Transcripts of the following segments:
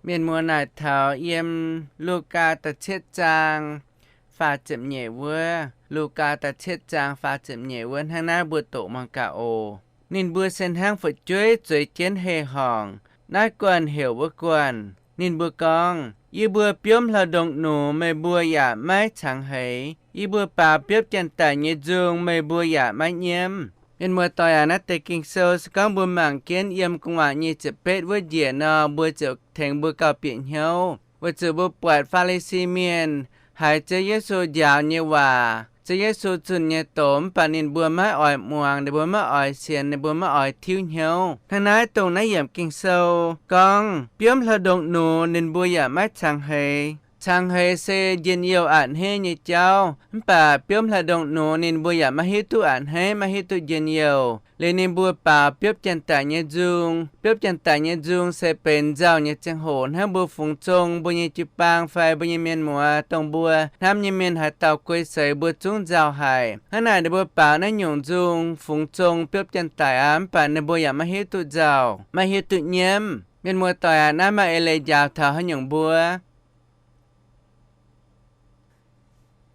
Mienh muoz naaic taux yiem Lugaa da'cietv zaang faah ziepc nyeic wuov, Lugaa da'cietv zaang faah ziepc nyeic wuov hnangv naaiv mbuo doqc muangx gaax oc. Ninh mbuo se hnangv fu'jueiv zueiz jienv heh horngc. Naaiv guanh heuc wuov guanh. Ninh mbuo gorngv, Yie mbuo biomv hlauv-ndongh nux, meih mbuo yaac maiv cangx heix. Yie mbuo baaux biopv janx-daic nyei nzung, meih mbuo yaac maiv nyiemv. Mienh muoz-doic aac, naaiv deix Ging-Sou se gorngv mbuo mangc jienv yiem gu'nguaaic nyic ziepc betv wuov njiec nor, mbuo ziouc tengx mbuo gauh bieqc hnyouv, weic zuqc mbuo buatc Faa^li^si Mienh haiz Ziouv Yesu njaaux nyei waac, Ziouv Yesu zunh nyei doz, mv baac ninh mbuo maiv oix muangx, ninh mbuo maiv oix sienx, ninh mbuo maiv oix tiuv hnyouv. Hnangv naaiv dongh naaiv yiemc Ging-Sou gorngv, biomv hlauv-ndongh nux ninh mbuo yaac maiv cangx heix. Cangx heix se njien-youh a'hneiv nyei jauv, mv baac biomv hlauv-ndongh nux ninh mbuo yaac maiv hiuv duqv a'hneiv, maiv hiuv duqv njien-youh. Liuz ninh mbuo baaux biopv janx-daic nyei nzung. Biopv janx-daic nyei nzung se benx nzauh nyei ziangh hoc hnangv mbuo fungx zong, mbuo nyei jiu-baang fai mbuo nyei mienh muoz, dongh mbuo hnamv nyei mienh haaix dauh guei seix, mbuo zungv nzauh haic. Hnangv naaic ninh mbuo baaux naaiv nyungc nzung fungx zong biopv janx-daic aqv, mv baac ninh mbuo yaac maiv hiuv duqv nzauh, maiv hiuv duqv nyiemv. Mienh muoz-doic aac, naaiv maaih eix leiz njaaux taux haaix nyungc mbuo?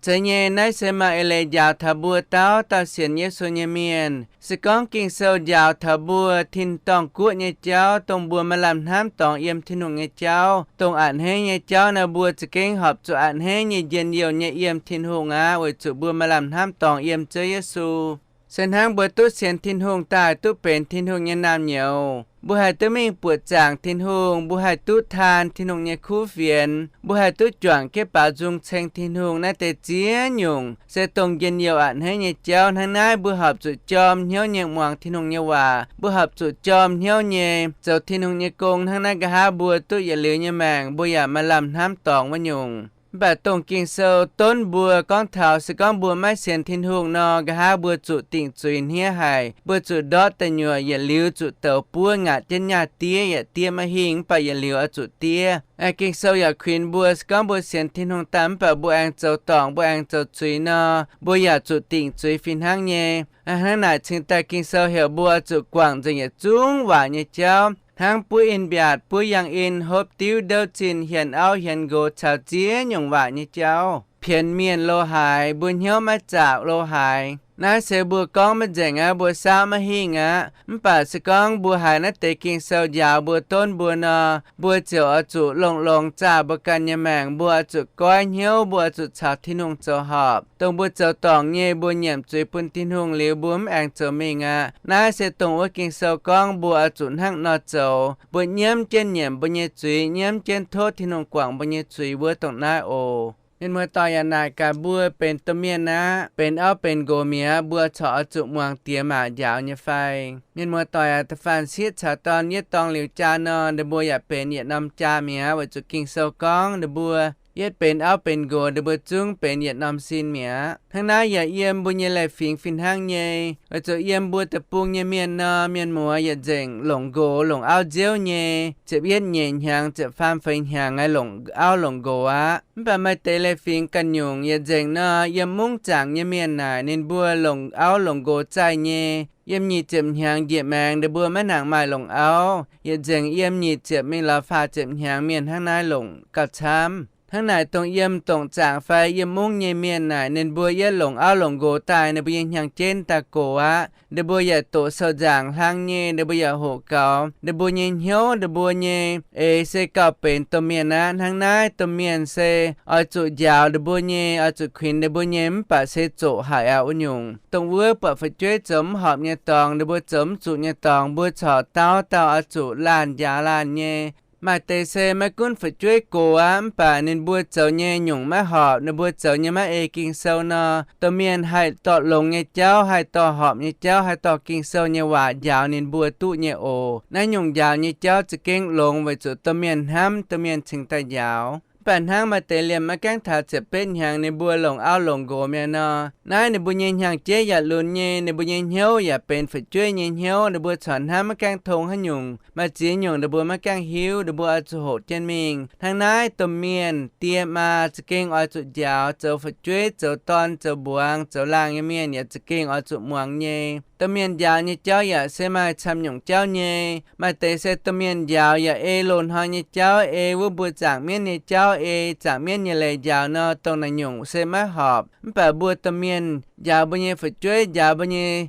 Zeiz nyei, naaiv se maaih eix leiz njaaux taux mbuo dauh dauh sienx Yesu nyei mienh. Se gorngv Ging-Sou njaaux taux mbuo tin-dorngh guoqv nyei jauv, dongh mbuo maaih lamh hnamv dorngx yiem Tin-Hungh nyei jauv, dongh a'hneiv nyei jauv nor, mbuo za'gengh horpc zuqc a'hneiv nyei njien-youh nyei yiem Tin-Hungh aqv, weic zuqc mbuo maaih lamh hnamv dorngx yiem Ziouv Yesu. Se hnangv mbuo duqv sienx Tin-Hungh daaih duqv benx Tin-Hungh nyei naamh nyouz, mbuo haih duqv mingh buoqc zaangc Tin-Hungh, mbuo haih duqv taan Tin-Hungh nyei kuv fienx, mbuo haih duqv juangc jienv baaux nzung ceng Tin-Hungh, naaiv deix ziex nyungc se dongh njien-youh a'hneiv nyei jauv. Hnangv naaiv mbuo horpc zuqc jorm hnyouv nyei muangx Tin-Hungh nyei waac. Mbuo horpc zuqc jorm hnyouv nyei zoux Tin-Hungh nyei gong. Hnangv naaiv nqa'haav mbuo duqv yietc liuz nyei maengc, mbuo yaac maaih lamh hnamv dorngx wuov nyungc. Mv baac dongh Ging-Sou donv mbuo gorngv taux se gorngv mbuo maiv sienx Tin-Hungh nor, nqa'haav mbuo zuqc dingc zuiz hniev haic. Mbuo zuqc ndortv deic nyuoqc, yietc liuz zuqc douz buov, ngaatc jienv nyaah diev yaac diev maiv hingh, mv baac yietc liuz oix zuqc diev. Ging-Sou yaac kuinx mbuo, se gorngv mbuo sienx Tin-Hungh daaih mv baac mbuo aengx zoux dorngc, mbuo aengx zoux zuiz nor, mbuo yaac zuqc dingc zuiz fih hnangv nyei. Hnangv naaic cingx daaih Ging-Sou heuc mbuo zuqc guangc nzengc yietc zungv waac nyei jauv, hnangv buov in-mbiaatc, buov yangh in, hopv diuv, ndouv zinh, hienx auv hienx nqox caux ziex nyungc waac nyei jauv. Pienx mienh lo haaix, mbuo hnyouv maiv zaaux lo haaix. Naaiv se mbuo gorngv maiv nzengc aqv, mbuo saauv maiv hingh aqv. Mv baac se gorngv mbuo haiz naaiv deix Ging-Sou njaaux mbuo, donv mbuo nor, mbuo ziouc oix zuqc longx-longx zaah mbuo ganh nyei maengc. Mbuo oix zuqc goiv hnyouv, mbuo oix zuqc caux Tin-Hungh zoux horpc. Dongh mbuo zoux dorngc nyei, mbuo nyiemc zuiz bun Tin-Hungh liuz, mbuo mv aengx zoux mingh aqv. Naaiv se dongh wuov Ging-Sou gorngv mbuo oix zuqc hnangv nor zoux. Mbuo nyiemv jienv nyiemc mbuo nyei zuiz, nyiemv jienv tov Tin-Hungh guangc mbuo nyei zuiz wuov dongh naaiv oc. Mienh muoz-doic, yaac naaic gaax mbuo benx domh mienh aqv, benx auv benx nqox mi'aqv, mbuo corc oix zuqc muangx diex maac njaaux nyei fai? Mienh muoz-doic aac, da'faanh sieqv caux dorn yietv dorngh liuz jaa nor, ninh mbuo yaac benx yietc norm jaa mi'aqv, weic zuqc Ging-Sou gorngv ninh mbuo yietv benx auv benx nqox, ninh mbuo zungv benx yietc norm sin mi'aqv. Hnangv naaiv yaac yiem mbuo nyei leiz-fingx fih hnangv nyei, weic zuqc yiem mbuo deic-bung nyei mienh nor, mienh muoz yietc nzengc longc nqox longc auv nziouv nyei. Ziepc yietv nyeic hnyangx, ziepc faam feix hnyangx aeqv, longc auv longc nqox aqv. Mv baac maaih deix leiz-fingx ganh nyungc yietc nzengc nor, yiem mungv zaangc nyei mienh naaic ninh mbuo longc auv longc nqox zaih nyei. Yiem nyic ziepc hnyangx njiec maengx ninh mbuo maiv nangc maaih longc auv. Yietc nzengc yiem nyic ziepc mingh lorz faah ziepc hnyangx mienh hnangv naaiv longc gauh camv. Hnangv naaic dongh yiem dongh zaangc fai yiem mungv nyei mienh naaic ninh mbuo yietv longc auv longc nqox daaih, ninh mbuo nyei hnyangx-jeiv daaih gox aqv. Ninh mbuo yaac doqc sou nzaangc hlang nyei, ninh mbuo yaac hoqc gaux ninh mbuo nyei hnyouv, ninh mbuo nyei eix se gauh benx domh mienh aqv. Hnangv naaiv domh mienh se oix zuqc njaaux ninh mbuo nyei, oix zuqc kuinx ninh mbuo nyei, mv baac se zoqc haic aqv wuov nyungc. Dongh wuov buatc fu'jueiv zoux mv horpc nyei dorngx, ninh mbuo zoux mv zuqc nyei dorngx, mbuo corc dauh dauh oix zuqc laanh njaaux laanh nyei. Maaih deix se maiv gunv fu'jueiv gox aqv, mv baac ninh mbuo zoux nyei nyungc maiv horpc, ninh mbuo zoux nyei maiv ei Ging-Sou nor, domh mienh haih dorh longx nyei jauv, haih dorh horpc nyei jauv, haih dorh Ging-Sou nyei waac njaaux ninh mbuo duqv nyei oc. Naaiv nyungc njaaux nyei jauv za'gengh longx weic zuqc domh mienh hnamv, domh mienh cingx daaih njaaux. baac hnangv maaih deix liemh maiv gaengh taux ziepc betv hnyangx ninh mbuo longc auv longc nqox mi'aqv nor, naaiv ninh mbuo nyei hnyangx-jeiv yaac lunx nyei, ninh mbuo nyei hnyouv yaac benx fu'jueiv nyei hnyouv, ninh mbuo corc hnamv maiv gaengh tong haaix nyungc, maaih ziex nyungc ninh mbuo maiv gaengh hiuv, ninh mbuo oix zuqc hoqc jienv mingh. Hnangv naaiv domh mienh die maa za'gengh oix zuqc njaaux zoux fu'jueiv, zoux dorn, zoux mbuangz, zoux laangh nyei mienh yaac za'gengh oix zuqc muangx nyei. Domh mienh njaaux nyei jauv yaac se maaih camv nyungc jauv nyei. Maaih deix se domh mienh njaaux yaac ei loz-hnoi nyei jauv, ei wuov mbuo zaangc mienv nyei jauv, ei zaangc mienv nyei leiz njaaux nor, dongh naaic nyungc se maiv horpc. Mv baac mbuo domh mienh njaaux mbuo nyei fu'jueiv, njaaux mbuo nyei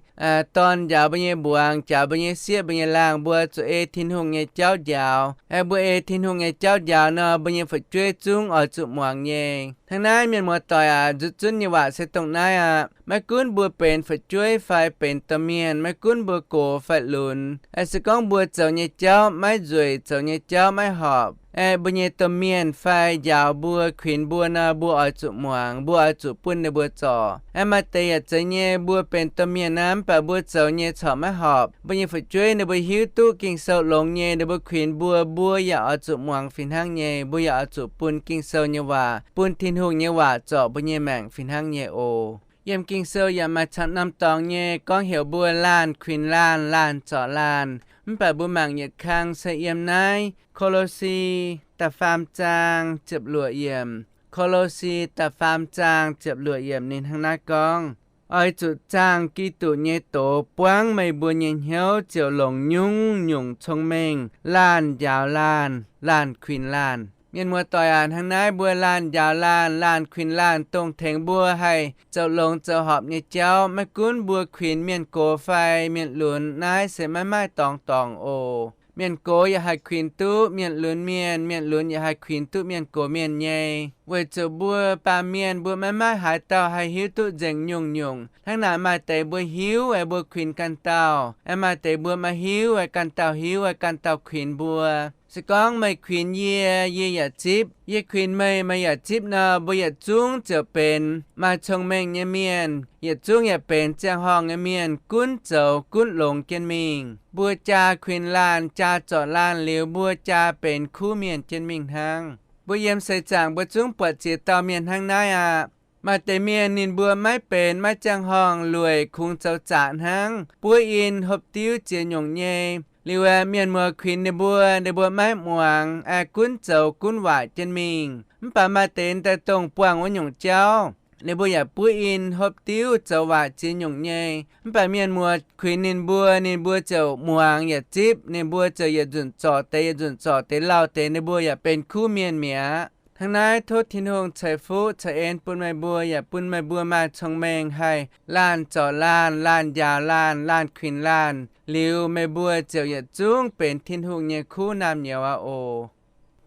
dorn, njaaux mbuo nyei mbuangz, njaaux mbuo nyei sieqv, mbuo nyei laangh, mbuo zuqc ei Tin-Hungh nyei jauv njaaux. Aeqv, mbuo ei Tin-Hungh nyei jauv njaaux nor, mbuo nyei fu'jueiv zungv oix zuqc muangx nyei. Hnangv naaiv, mienh muoz-doic aac, nzutv zunv nyei waac se dongh naaiv aqv. Maiv gunv mbuo benx fu'jueiv fai benx domh mienh, maiv gunv mbuo gox fai lunx, aeqv, se gorngv mbuo zoux nyei jauv maiv nzueic, zoux nyei jauv maiv horpc, aeqv, mbuo nyei domh mienh fai njaaux mbuo, kuinx mbuo nor, mbuo oix zuqc muangx, mbuo oix zuqc bun ninh mbuo zorc. Aeqv, maaih deix yaac zeiz nyei, mbuo benx domh mienh aqv, mv baac mbuo zoux nyei corc maiv horpc. Mbuo nyei fu'jueiv ninh mbuo hiuv duqv Ging-Sou longx nyei, ninh mbuo kuinx mbuo, mbuo yaac oix zuqc muangx fih hnangv nyei. Mbuo yaac oix zuqc bun Ging-Sou nyei waac, bun Tin-Hungh nyei waac zorc mbuo nyei maengc fih hnangv nyei oc. Yiem Ging-Sou yaac maaih camv norm dorngx nyei gorngv heuc mbuo laanh kuinx laanh, laanh zorc laanh. Mv baac mbuo mangc yietc kang se yiem naaiv Ko^lo^si da'faam zaang ziepc luoqc yiemc. Ko^lo^si da'faam zaang ziepc luoqc yiemc ninh hnangv naaiv gorngv, Oix zuqc zaangh Giduc nyei doz buangv meih mbuo nyei hnyouv ziouc longc nyungc-nyungc cong-mengh, laanh njaaux laanh, laanh kuinx laanh. Mienh muoz-doic aac, hnangv naaiv mbuo laanh njaaux laanh, laanh kuinx laanh dongh tengx mbuo haih zoux longx zoux horpc nyei jauv. Maiv gunv mbuo kuinx mienh gox fai mienh lunx, naaiv se maiv maaih dorngx dorngc oc. Mienh gox yaac haih kuinx duqv mienh lunx mienh, mienh lunx yaac haih kuinx duqv mienh gox mienh nyei. Weic zuqc mbuo baamh mienh mbuo maiv maaih haaix dauh haih hiuv duqv nzengc nyungc-nyungc. Hnangv naaic maaih deix mbuo hiuv aeqv, mbuo kuinx ganh dauh, aeqv, maaih deix mbuo maiv hiuv aeqv, ganh dauh hiuv aeqv, ganh dauh kuinx mbuo. Se gorngv meih kuinx yie, yie yaac zipv. Yie kuinx meih, meih yaac zipv nor, mbuo yietc zungv ziouc benx maaih cong-mengh nyei mienh, yietc zungv yaac benx ziangh horngh nyei mienh, gunv zoux gunv longx jienv mingh. Mbuo jaa kuinx laanh, jaa zorc laanh liuz, mbuo jaa benx kuv mienh jienv mingh hnangv. Mbuo yiem seix zaangc mbuo zungv buatc ziex dauh mienh hnangv naaiv aqv. Maaih deix mienh ninh mbuo maiv benx, maiv ziangh horngh, lueic, kungx zoux zaqc hnangv, buov in, hopv diuv ziex nyungc nyei. Liuz aeqv, mienh muoz kuinx ninh mbuo, ninh mbuo maiv muangx, aeqv, gunv zoux gunv waaic jienv mingh. Mv baac maaih deix daaih dongh buangh wuov nyungc jauv, ninh mbuo yaac buov in, hopv diuv, zoux waaic ziex nyungc nyei. Mv baac mienh muoz kuinx ninh mbuo, ninh mbuo ziouc muangx yaac zipv, ninh mbuo ziouc yietc nzunc zorc deix, yietc nzunc zorc deix lauh deix, ninh mbuo yaac benx kuv mienh mi'aqv. Hnangv naaiv tov Tin-Hungh ceix fuqv ceix en bun meih mbuo, yaac bun meih mbuo maaih cong-mengh haih laanh zorc laanh, laanh njaaux laanh, laanh kuinx laanh. Liuz meih mbuo ziouc yietc zungv benx Tin-Hungh nyei kuv naamh nyouz aqv oc.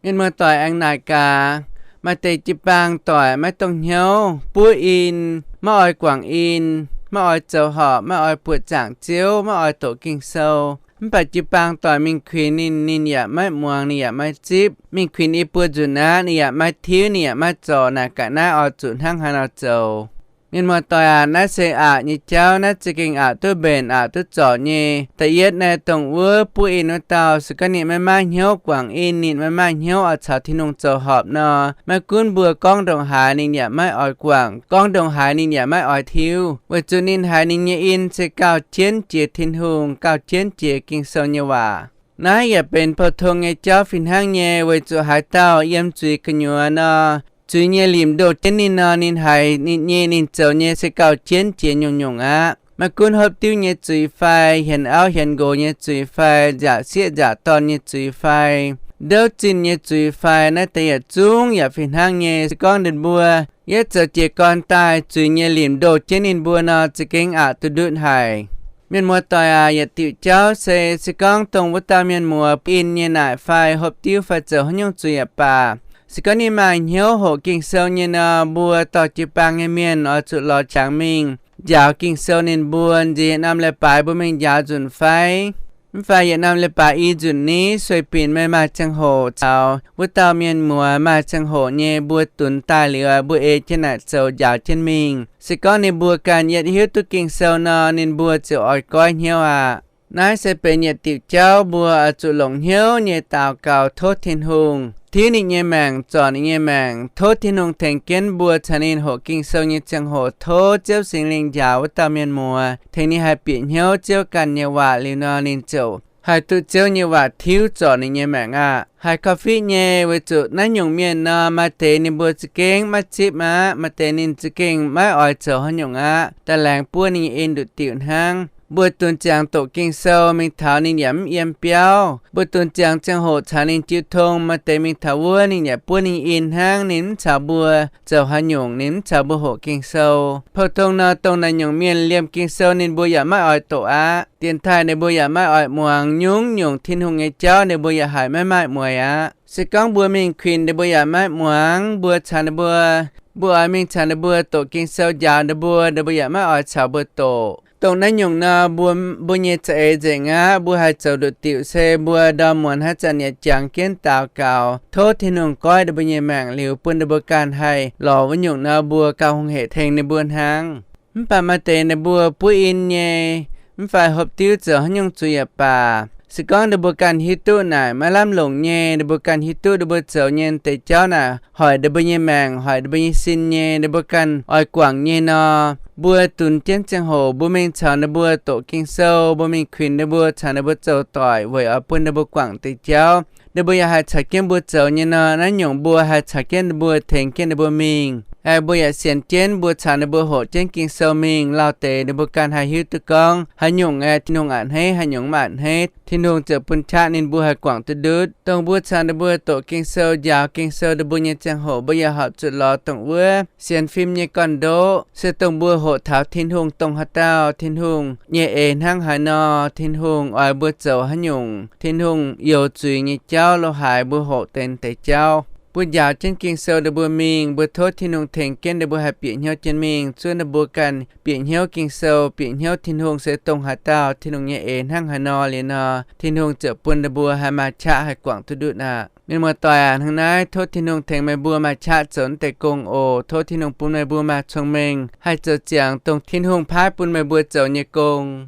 Mienh muoz-doic aengx naaic gaax, maaih deix jiu-baang doic maiv dongh hnyouv, buov in, maiv oix guangc in, maiv oix zoux horpc, maiv oix buoqc zaangc Ziouv, maiv oix doqc Ging-Sou. Mv baac jiu-baang doic mingh kuinx ninh, ninh yaac maiv muangx, ninh yaac maiv zipv. Mingh kuinx i buo nzunc aqv, ninh yaac maiv tiuv, ninh yaac maiv zorc. Naaic gaax naaiv oix zuqc hnangv haaix nor zoux. Mienh muoz-doic aac, naaiv se aqc nyei jauv, naaiv za'gengh aqc duqv mbenc, aqc duqv zorc nyei. Da'yietv naaiv dongh wuov buov in wuov dauh, se gorngv ninh maiv maaih hnyouv guangc in, ninh maiv maaih hnyouv oix caux Tin-Hungh zoux horpc nor, maiv gunv mbuo gorngv ndongc haaix ninh yaac maiv oix guangc, gorngv ndongc haaix ninh yaac maiv oix tiuv, weic zuqc ninh haiz ninh nyei in se gauh jienv jiex Tin-Hungh, gauh jienv jiex Ging-Sou nyei waac. Naaiv yaac benx pou-tong nyei jauv fih hnangv nyei, weic zuqc haaix dauh yiem zuiz gu'nyuoz nor, zuiz nyei limc ndoh jienv ninh nor, ninh haiz ninh nyei, ninh zoux nyei se gauh jienv jiex nyungc-nyungc aqv. Maiv gunv hopv diuv nyei zuiz fai, hienx auv hienx nqox nyei zuiz fai, nzaqc sieqv nzaqc dorn nyei zuiz fai, ndouv zinh nyei zuiz fai, naaiv deix yietc zungv yaac fih hnangv nyei. Se gorngv ninh mbuo yietv zoux jiez gorn daaih, zuiz nyei limc ndoh jienv ninh mbuo nor, za'gengh aqc duqv ndutv haic. Mienh muoz-doic aac, yietc diuc jauv se, se gorngv dongh wuov dauh mienh muoz buov in nyei naaic fai hopv diuv fai zoux haaix nyungc zuiz yaac baac, se gorngv ninh maaih hnyouv hoqc Ging-Sou nyei nor, mbuo dorh jiu-baang nyei mienh oix zuqc lorz qangx mingh njaaux Ging-Sou ninh mbuo. Nziex yietc norm leiz-baaix mbuo mingh njaaux nzunc fai? Mv fai yietc norm leiz-baaix i nzunc ni? Sueih binc meih maaih ziangh hoc caux wuov dauh mienh muoz maaih ziangh hoc nyei, mbuo dunx daaih liuz, mbuo ei jienv naaic zoux njaaux jienv mingh. Se gorngv ninh mbuo ganh yietv hiuv duqv Ging-Sou nor, ninh mbuo ziouc oix goiv hnyouv aqv. Naaiv se benx yietc diuc jauv mbuo oix zuqc longc hnyouv nyei daux gaux tov Tin-Hungh tiuv ninh nyei maengc, zorc ninh nyei maengc, tov Tin-Hungh tengx jienv mbuo caux ninh hoqc Ging-Sou nyei ziangh hoc, tov Ziouv Singx Lingh njaaux wuov dauh mienh muoz tengx ninh haih bieqc hnyouv Ziouv ganh nyei waac liuz nor, ninh ziouc haih duqv Ziouv nyei waac tiuv zorc ninh nyei maengc aqv. Haiz korv-fiqv nyei, weic zuqc naaiv nyungc mienh nor, maaih deix ninh mbuo za'gengh maiv zipv aqv. Maaih deix ninh za'gengh maiv oix zoux haaix nyungc aqv, daaih laengz buov ninh nyei en nduqc diuc hnangv. Mbuo dunx ziangx doqc Ging-Sou mingh taux ninh yaac mv yiem biauv. Mbuo dunx ziangx ziangh hoc caux ninh jiu tong, maaih deix mingh taux wuov ninh yaac buov ninh nyei en hnangv. Ninh mv caux mbuo zoux haaix nyungc, ninh mv caux mbuo hoqc Ging-Sou. Pou-tong nor, dongh naaiv nyungc mienh liemh Ging-Sou ninh mbuo yaac maiv oix doqc aqv. Dienx taaih ninh mbuo yaac maiv oix muangx. Nyungc-nyungc Tin-Hungh nyei jauv ninh mbuo yaac haiz maiv maaih mueiz aqv. Se gorngv mbuo mingh kuinx ninh mbuo yaac maiv muangx. Mbuo caux ninh mbuo, mbuo oix mingh caux ninh mbuo doqc Ging-Sou njaaux ninh mbuo, ninh mbuo yaac maiv oix caux mbuo doqc. Dongh naaiv nyungc nor, mbuo, mbuo nyei za'eix nzengc aqv. Mbuo haih zoux nduqc diuc se mbuo ndorm muonz haaix zanc yaac jangx jienv daux gaux tov Tin-Hungh goiv ninh mbuo nyei maengc liuz, bun ninh mbuo ganh haih lorz wuov nyungc nor, mbuo gauh hungh heic tengx ninh mbuo hnangv. Mv baac maaih deix ninh mbuo buov in nyei, mv fai hopv diuv zoux haaix nyungc zuiz yaac baac, se gorngv ninh mbuo ganh hiuv duqv naaic maiv lamh longc nyei, ninh mbuo ganh hiuv duqv ninh mbuo zoux nyei deix jauv naaic hoic ninh mbuo nyei maengc, hoic ninh mbuo nyei sin nyei, ninh mbuo ganh oix guangc nyei nor, mbuo dunx jienv ziangh hoc mbuo mingh caux ninh mbuo doqc Ging-Sou, mbuo mingh kuinx ninh mbuo, caux ninh mbuo zoux doic weic oix bun ninh mbuo guangc deix jauv ninh mbuo yaac haih caux jienv mbuo zoux nyei nor, naaiv nyungc mbuo haih caux jienv ninh mbuo, tengx jienv ninh mbuo mingh. Aengx mbuo yaac sienx jienv mbuo caux ninh mbuo hoqc jienv Ging-Sou mingh, lauh deix ninh mbuo ganh haih hiuv duqv gorngv haaix nyungc aeqv, Tin-Hungh a'hneiv, haaix nyungc mv a'hneiv, Tin-Hungh ziouc bun qaqv ninh mbuo haih guangc duqv ndutv. Dongh mbuo caux ninh mbuo doqc Ging-Sou, njaaux Ging-Sou ninh mbuo nyei ziangh hoc, mbuo yaac horpc zuqc lorz dongh wuov sienx fim nyei gorn-ndoqv, se dongh mbuo hoqc taux Tin-Hungh dongh haaix dauh, Tin-Hungh nyei eix hnangv haaix nor, Tin-Hungh oix mbuo zoux haaix nyungc, Tin-Hungh youx zuiz nyei jauv lo haaix, mbuo hoqc deix deix jauv. Mbuo njaaux jienv Ging-Sou ninh mbuo mingh, mbuo tov Tin-Hungh tengx jienv ninh mbuo haih bieqc hnyouv jienv mingh. Zuov ninh mbuo ganh bieqc hnyouv Ging-Sou, bieqc hnyouv Tin-Hungh se dongh haaix dauh, Tin-Hungh nyei eix hnangv haaix nor liuz nor, Tin-Hungh ziouc bun ninh mbuo haih maaih qaqv haih guangc duqv ndutv aqv. Mienh muoz doic aac, hnangv naaiv tov Tin-Hungh tengx meih mbuo maaih qaqv zoux naaiv deix gong oc. Tov Tin-Hungh bun meih mbuo maaih cong-mengh haih zoux ziangx dongh Tin-Hungh paaiv bun meih mbuo zoux nyei gong.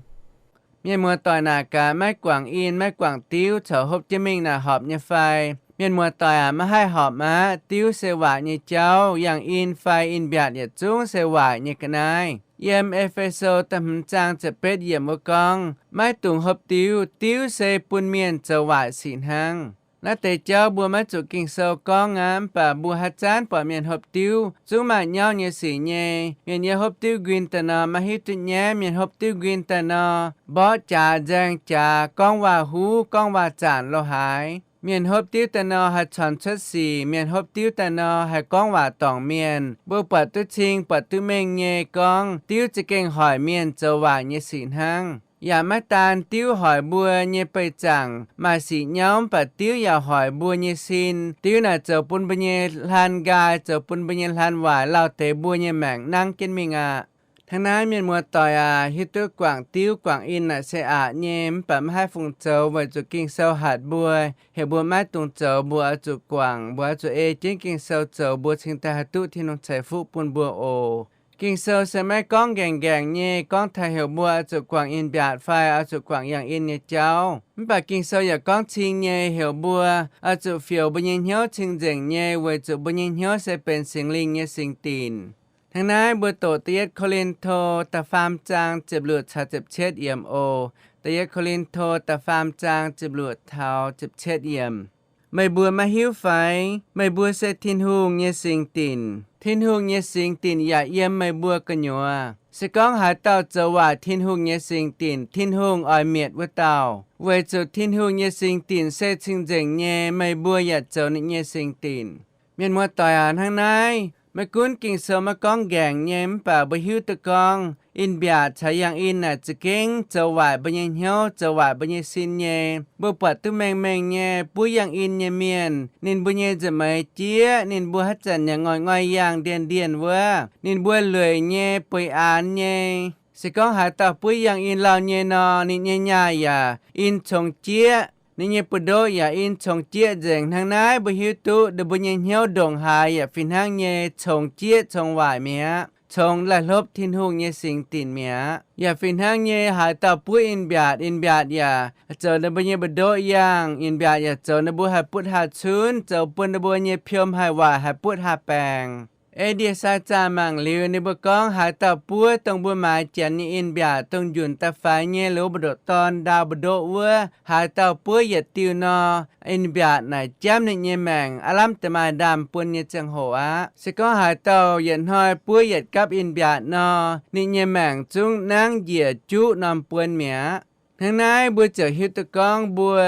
Mienh muoz doic naaic gaax, maiv guangc in, maiv guangc diuv corc hopv jienv mingh naaic horpc nyei fai? Mienh muoz doic aac, maiv haih horpc aqv. Diuv se waaic nyei jauv. Yangh in fai in mbiaatc yietc zungv se waaic nyei ga'naaiv. Yiem E^fe^so da'hmz zaang ziepc betv yiemc wuov gorngv, maiv dungx hopv diuv. Diuv se bun mienh zoux waaic sic hnangv. Naaiv deix jauv mbuo maiv zuqc Ging-Sou gorngv aqv, mv baac mbuo haaix zanc buatc mienh hopv diuv zungv maaih nyauv nyei sic nyei. Mienh yiem hopv diuv nquin daaih nor, maiv hiuv duqv nyaiv. Mienh hopv diuv nquin daaih nor, mborqv jaax, nzaeng jaax, gorngv waac-huv, gorngv waac-zanc lo haaix. Mienh hopv diuv daaih nor, haih cons cuotv sic. Mienh hopv diuv daaih nor, haih gorngv waac dorngc mienh. Mbuo buatc duqv cing, buatc duqv mengh nyei gorngv, diuv za'gengh hoic mienh zoux waaic nyei sic hnangv. Yaac maiv daan diuv hoic mbuo nyei beih zaangc maaih sic nyauv, mv baac diuv yaac hoic mbuo nyei sin. Diuv naaic zoux bun mbuo nyei hlan nqaai, zoux bun mbuo nyei hlan waaic, lauh deix mbuo nyei maengc nangv jienv mingh aqv. Hnangv naaiv, mienh muoz doic aac, hiuv duqv guangc diuv guangc in naaic se aqc nyei, mv baac maiv haih fungc zoux, weic zuqc Ging-Sou hatc mbuo, heuc mbuo maiv dungx zoux. Mbuo oix zuqc guangc, mbuo oix zuqc ei jienv Ging-Sou zoux, mbuo cingx daaih haih duqv Tin-Hungh ceix fuqv bun mbuo oc. Ging-Sou se maiv gorngv nqaengc nqaengc nyei gorngv taux heuc mbuo oix zuqc guangc in mbiaatc fai oix zuqc guangc yangh in nyei jauv. Mv baac Ging-Sou yaac gorngv cing nyei, heuc mbuo oix zuqc fioux mbuo nyei hnyouv cing-nzengc nyei, weic zuqc mbuo nyei hnyouv se benx Singx Lingh nyei singx dinc. Hnangv naaiv mbuo doqc Da'yietv Ko^lin^to da'faam zaang ziepc luoqc caux ziepc cietv yiemc oc. Da'yietv Ko^lin^to da'faam zaang ziepc luoqc taux ziepc cietv yiemc. Meih mbuo maiv hiuv fai? Meih mbuo se Tin-Hungh nyei singx dinc. Tin-Hungh nyei singx dinc yaac yiem meih mbuo gu'nyuoz. Se gorngv haaix dauh zoux waaic Tin-Hungh nyei singx dinc, Tin-Hungh oix mietc wuov dauh, weic zuqc Tin-Hungh nyei singx dinc se cing-nzengc nyei. Meih mbuo yaac zoux ninh nyei singx dinc. Mienh muoz-doic aac, hnangv naaiv, maiv gunv Ging-Sou maiv gorngv nqaengc nyei, mv baac mbuo hiuv duqv gorngv in-mbiaatc caux yangh in naaic za'gengh zoux waaic mbuo nyei hnyouv, zoux waaic mbuo nyei sin nyei. Mbuo buatc duqv mengh mengh nyei, buov yangh in nyei mienh, ninh mbuo nyei nza'hmien jieqv, ninh mbuo haaix zanc yaac ngoic ngoic yangh ndienh ndienh wuov. Ninh mbuo lueic nyei, bueix aanx nyei. Se gorngv haaix dauh buov yangh in lauh nyei nor, ninh nyei nyaah yaac in congx jieqv, ninh nyei buoz-ndoqv yaac in congx jieqv nzengc. Hnangv naaiv mbuo hiuv duqv ninh mbuo nyei hnyouv ndongc haaix yaac fih hnangv nyei congx jieqv congx waaic mi'aqv. congx laih hlopv Tin-Hungh nyei singx dinc mi'aqv. Yaac fih hnangv nyei, haaix dauh buov in-mbiaatc, in-mbiaatc yaac zoux ninh mbuo nyei mbu'ndoqv yangh. In-mbiaatc yaac zoux ninh mbuo haih butv haih cunv, zoux bun ninh mbuo nyei piom haih waaic, haih butv haih baengc. Ei ndie-sai zaah mangc liuz, ninh mbuo gorngv, haaix dauh buov dongh mbuo maaiz Janx nyei in-mbiaatc, dongh njunc da'faix nyei, loz mbu'ndoqc dorn, ndau mbu'ndoqv wuov, haaix dauh buov yietc diuh nor, in-mbiaatc naaic jamv ninh nyei maengc, aav lamh deix maaih ndaamv-buon nyei ziangh hoc aqv. Se gorngv haaix dauh yietc hnoi buov yietc gapv in-mbiaatc nor, ninh nyei maengc zungv nangv njiec juqv norm buon mi'aqv. Hnangv naaiv mbuo ziouc hiuv duqv gorngv mbuo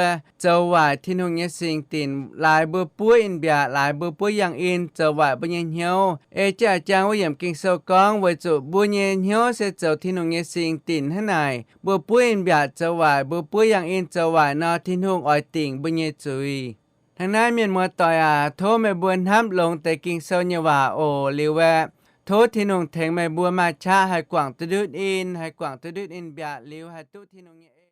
zoux waaic Tin-Hungh nyei singx dinc. Laaix mbuo buov in-mbiaatc, laaix mbuo buov yangh in zoux waaic mbuo nyei hnyouv. Ei jaa jang wuov yiemc Ging-Sou gorngv, weic zuqc mbuo nyei hnyouv se zoux Tin-Hungh nyei singx dinc hnangv naaic, mbuo buov in-mbiaatc zoux waaic, mbuo buov yangh in zoux waaic nor, Tin-Hungh oix dingc mbuo nyei zuiz. Hnangv naaiv, mienh muoz-doic aac, tov meih mbuo hnamv longx deix Ging-Sou nyei waac oc. Liuz aeqv, tov Tin-Hungh tengx meih mbuo maaih qaqv haih guangc duqv ndutv in, haih guangc duqv ndutv in-mbiaatc liuz haih duqv Tin-Hungh nyei